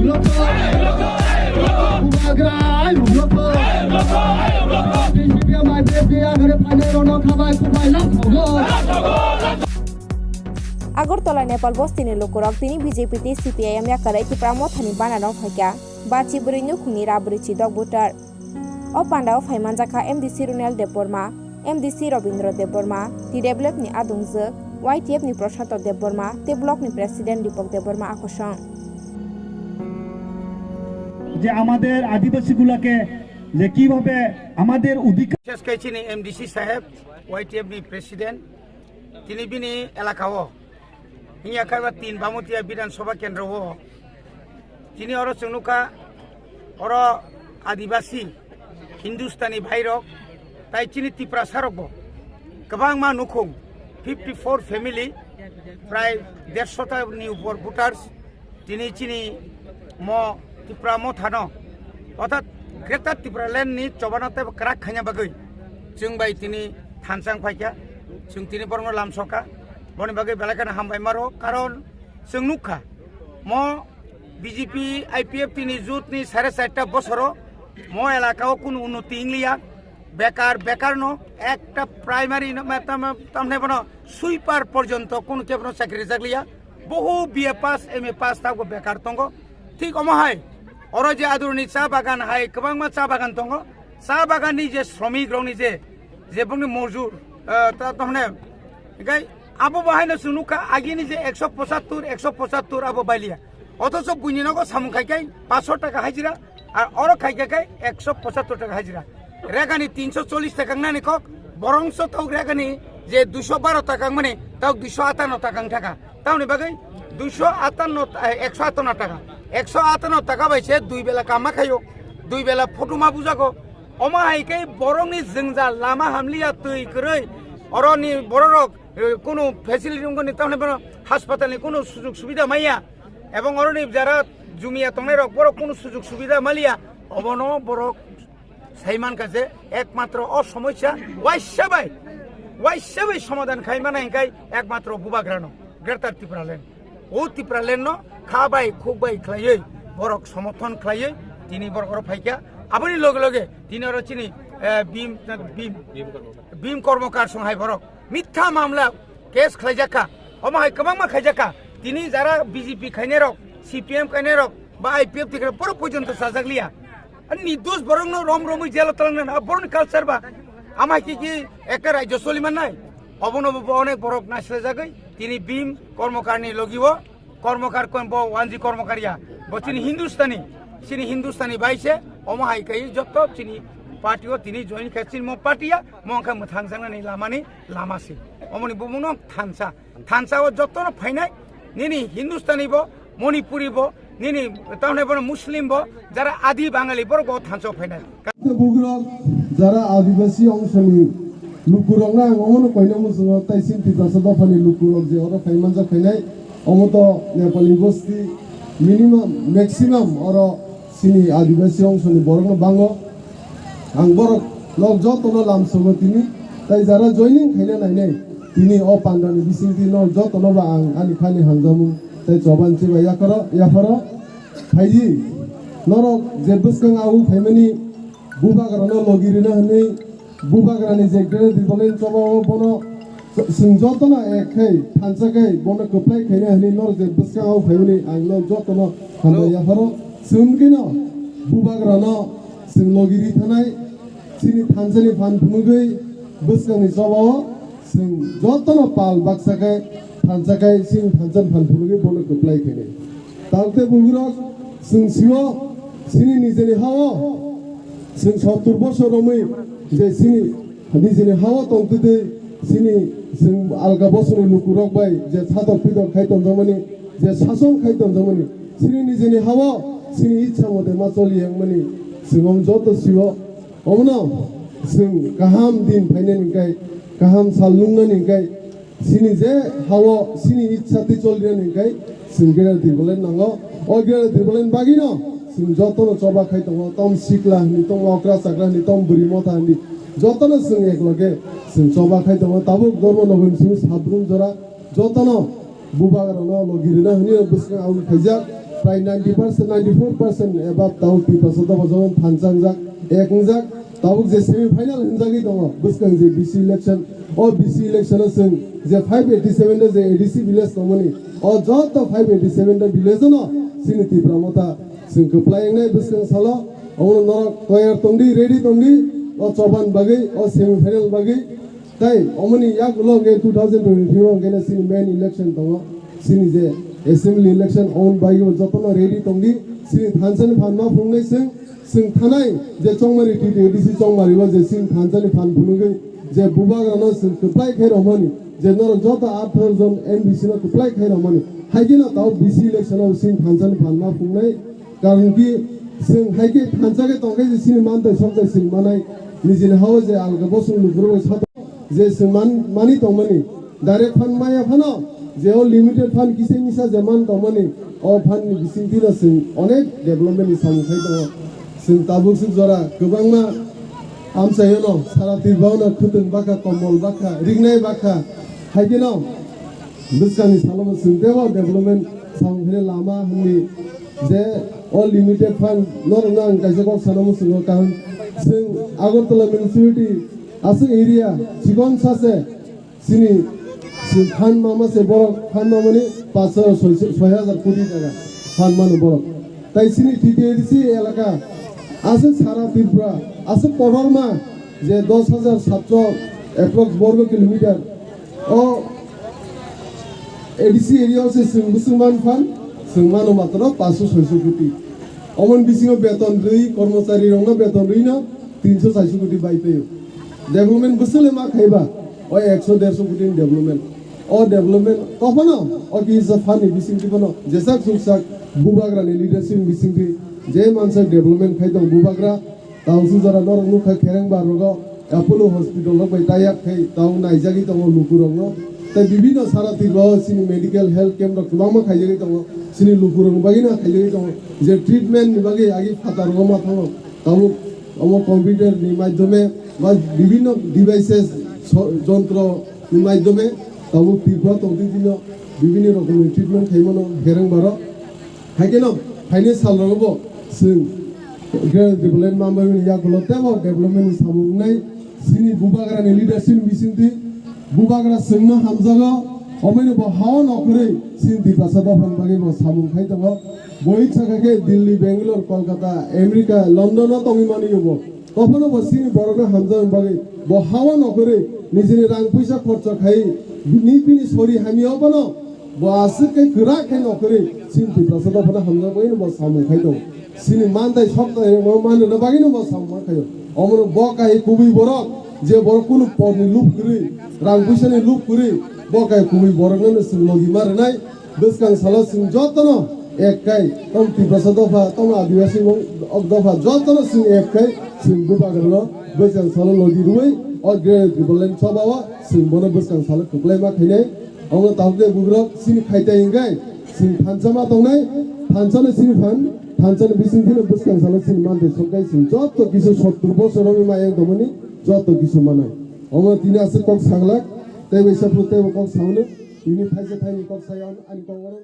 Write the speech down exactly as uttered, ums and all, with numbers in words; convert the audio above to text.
Agartala Nepal bostini lukurok tini B J P tei C P I M yakarwi Tipra Mothani banner-o phaikha. Bachi bwrwi nukhungni ra bwrwi chi dok voter. O pandao phai manjakha M D C Runel Debbarma, M D C Robindra Debbarma, T W F ni adungjwk, Y T F ni Prashanto Debbarma tei block ni president Deepak Debbarma akosong. যে আমাদের আদিবাসীগুলোকে যে কিভাবে আমাদের অধিকার বিশেষ করে চিনি M D C সাহেব, Y T F ni president, tini bini elakao, hinya kaiba tin Bamutia Bidhan Sabha Kendra o, tini oro chwng nukha, oro Adibasi, Hindustani bhairok, tai chini Tiprasa rokbo kwbangma nukhung, fifty four family, prai dersho ta ni upor voters, tini chini mo Tipra Mothano, orthat Greater Tipraland ni chobano tei kwrak khaina bagwi chwng bai tini thansa wng phaikha, chwng tini borokno lamsokha, boni bagwi belai kheno hambai maro, karon chwng nukha mo B J P I P F T ni jut ni sare charta bosoro mo elaka o kunu unnoti wngliya, bekar, bekar no ekta primary no, ma-, tam-, tamne bono sweeper porjonto kunu kebono chakri rijak liya. Bohu B A pass, M A pass tabuk bekar tongo. Thik omo hai, oro je adurni cha bagan hai, kwbangma cha bagan tongo. Cha bagan ni je sromik rok ni je, je bongni mojur, eh, ta, ta hone, hinkhe abo bo haino chwng nukha, agini je ekso pochattor, ekso pochattor abo bailiya. Othocho buini nogo samung khai khai paanch sho taka hajira, ar oro khai khai ekso pochattor taka hajira. Regani tinsho chollish taka wngnani kok, borongso tok regani je duisho baro taka wngmani, tok duisho atanno taka wngthaka. Tamoni bagwi duisho atanno, eh, ekso atanno taka. Ekso atanno taka bai se dui bela kamma khaio, dui bela photo ma bujago. Omo hai khe borokni jwngjal lama hamliya twi kwrwi, oroni bororok, eh, kunu facility wngkoni, tamoni bono haspatalni kunu sujug subida maya, ebong oroni jara jumiya tongnairok borok kunu sujug subida maliya, obono borok sai mankha je ekmatro o somosya waisa bai, waisa bai somadhan khai mano hinkhe ekmatro bubagrano, Greater Tipraland. O Tipraland no kha bai khuk bai khlaiwi borok somorthon khlaiwi tini borok oro phaikha. Aboni loge loge tini oro chini, eh, Bhim, Bhim, Bhim Kormokar song hai borok mitha mamla case khlaijakha. Omo hai kwbangma khaijakha. Tini jara B J P khainairok, C P M khainairok, ba I P F T khainai borok porjonto chajak liya. Ani nirdos borokno rom romwi jelo twlangnani, a borokni culture ba. Ama hai khe khe ekta rajyo choli mannai. Obono bo onek borok naislajagwi tini Bhim Kormokarni logi o, Kormokar kon bo Wanji Kormokar ya. Bo chini Hindustani, chini Hindustani bai se, omo hai khe jotto chini party o tini join khe chini mo party ya, mo wngkha mwthangjaknani lamani lama se. Omoni bumungno thansa. Thansa o jotono phainai, nini Hindustani bo, Manipuri bo, nini tamni bono Muslim bo, jara Adi Bangali borok bo thansa o phainai. Bugrok jara Adibasi ongsoni lukurokno ang omono koina muchungo, tai chini Tiprasa dophani lukurok je oro phai manjak phainai, omo to Nepali bosti minimum, maximum oro chini Adibasi ongsoni borokno bango. Ang borok nok jotono lamsogo tini, tai jara joining khaina nainai tini o pandani bisingtwi nok jotono ba ang ani khani hamjamung tai choban chiba yapharo, yapharo phaidi. Norok je bwskang au phaimani bubagrano logi rwna hwnwi, bubagrani je Greater Tipraland chobao bono Chwng jotono ek khai thansa khai bono kwplai khaina hwnwi norok je bwskang o phaimani ang norok jotono hambai yapharo. Chwng kino bubagrano chwng logi ri thanai chini thansani phan phunugwi bwskangni chobao chwng jotono pal baksa khai thansa khai chini thansani phan phunugwi bono kwplai khainai. Talte bugrok chwng sio chini nijeni hao chwng sottur bosor romwi je chini nijeni hao tongtwtwi chini chwng alka bosorni lukurok bai je satok pitok khai tonjakmani, je sason khai tonjakmani, chini nijeni hao chini ichha mote ma choli yangmani chwng om joto sio. Omono chwng kaham din phainani hwnkhe, kaham sal nungnani hwnkhe, chini je hao chini ichha twi choli rwni hwnkhe chwng Greater Tipraland nango. O Greater Tipraland bagwino chwng jotono choba khai tongo, tom sikla hwnwi, tom okra chakra hwnwi, tom bwrwi motha hwnwi, jotono chwng ekloge chwng choba khai tongo. Tabuk Dharmanagar ni simi Sabrum jora jotono bubagrano logi rwna hwnwi bwskang ang khaijak. Prai ninety percent, ninety-four percent above tabuk Tiprasa dopha joto thansa wngjak, ek wngjak, tabuk je semi final hwnjagwi tongo, bwskang je B C election, o B C election o chwng je five eighty seven ta je A D C village tongmani, o joto five eighty seven ta village no chini Tipra Motha chwng kwplai wngnai bwskang salo, omono norok toyar tongdi, ready tongdi, o choban bagwi, o semi final bagwi, Tai omoni yagulo hwnkhe two thousand twenty-three o hwnkhe chini main election tongo, chini je assembly election, omoni bagwi jotono ready tongdi, chini thansani phan ma phunuknai chwng, chwng thanai je Chongmari T T A D C Chongmari o je chini thansani phan phunugwi je bubagrano chwng kwplai khe romani, je norok joto atharo jon M D C no kwplai khe romani, hai kheno tao B C election o chini thansani phan ma phunuknai. Karon ki, chwng hai khe thansa khe tong khe je chini mantai soktai chwng manai, nijini ha-o je alga bosong lukurok bai sato je chwng man-, mani tongmani, direct phan maya phano, je o limited phan kisa misa je man tongmani, o phan ni bisingtwi no chwng onek development ni samung khai tongo. Chwng tabuk swk jora kwbangma amchaio no sara Tripura o no khwtwng bakha, kombol bakha, ringnai bakha, hai kheno Bwskangni salo bo chwng teibo development samung khe lama hwnwi je o limited fund norokno ang kaisa kok sana muchungo, karon chwng Agartala municipality aswk area chikon sa se chini chwng fund mama se borok fund mamani paanch soi, soi hajar koti taka fund mano borok. Tai chini T T A D C elaka aswk sara Tripura aswk kotorma je dos hajar satso approx borgo kilometer o A D C area o se chwng bwswk man phan, chwng mano matro paanch soi koti. Omoni bisingo beton rwi, kormochari rokno beton rwino tinso chairso koti bai paio. Development bwswk le ma khaiba, o ekso derso koti ni development. O development tophano, o kisa phan ni bisingtwi phano jesak juksak bubagra ni leadership ni bisingtwi je mansa development khai tong bubagra, Tausu jora norok nukha Kherengbar rogo Apollo Hospital rok bai tie up khai tao naijagwi tongo lukurokno. Tai bibinno sara Tripura o chini medical health camp rok kwbangma khaijagwi tongo. Chini lukurokni bagwino khaijagwi tongo. Je treatment ni bagwi agi phatar rogo ma thango. Tabuk omo computer ni maidhyome ba bibinno devices so-, jontro ni maidhyome tabuk Tripura tongtwi dino bibinno rokomni treatment khaimano Kherengbar o. Hai kheno phaini salrogo bo chwng Greater Tipraland manbaimani yagulo teibo development ni samung wngnai. Chini bubagrani leadership ni bisingtwi bubagra chwngno hamjago, omoino bo hao nokhorwi chini Tiprasa dophani bagwi bo samung khai tongo. Bo itsa kha khe Delhi, Bangalore, Kolkata, America, London o tongwi manwi bo. Tophano bo chini borokno hamjakna bagwi bo hao nokhorwi nijini rang puisa khorcha khai ni bini sori hamya phano bo aswk khe kwrak khe nokhorwi chini Tiprasa dophano hamjakna bagwino bo samung khai tongo. Chini mantai soktai rokno manrwna bagwino bo samung ma khaio. Omono bo kahi kubui borok je borok kunu porni lub kwrwi, rang puisani lub kwrwi, bo kahi kubui borokno chwng logi ma rwnai. Bwskang salo chwng jotono ek khai, tamo Tiprasa dopha, tamo Adibasi mung-, dopha jotono chwng ek khai, chwng bubagrano bwskang salo logi rwui, o Greater Tipraland Sabha o chwng bono bwskang salo kwplai ma khainai. Omo tabukle bugrok chini khaitai hingkhai chwng thansa ma tongnai, thansano chini phan, thansani bisingtwino bwskang salo chini mantai soknai chwng joto kisa sottur bosor romwi mayang tongmani joto kisa manai. Omo tini aswk kok saglak, teibo isapru teibo kok saunw, tini thaisa thaini kok saya ani kok oro.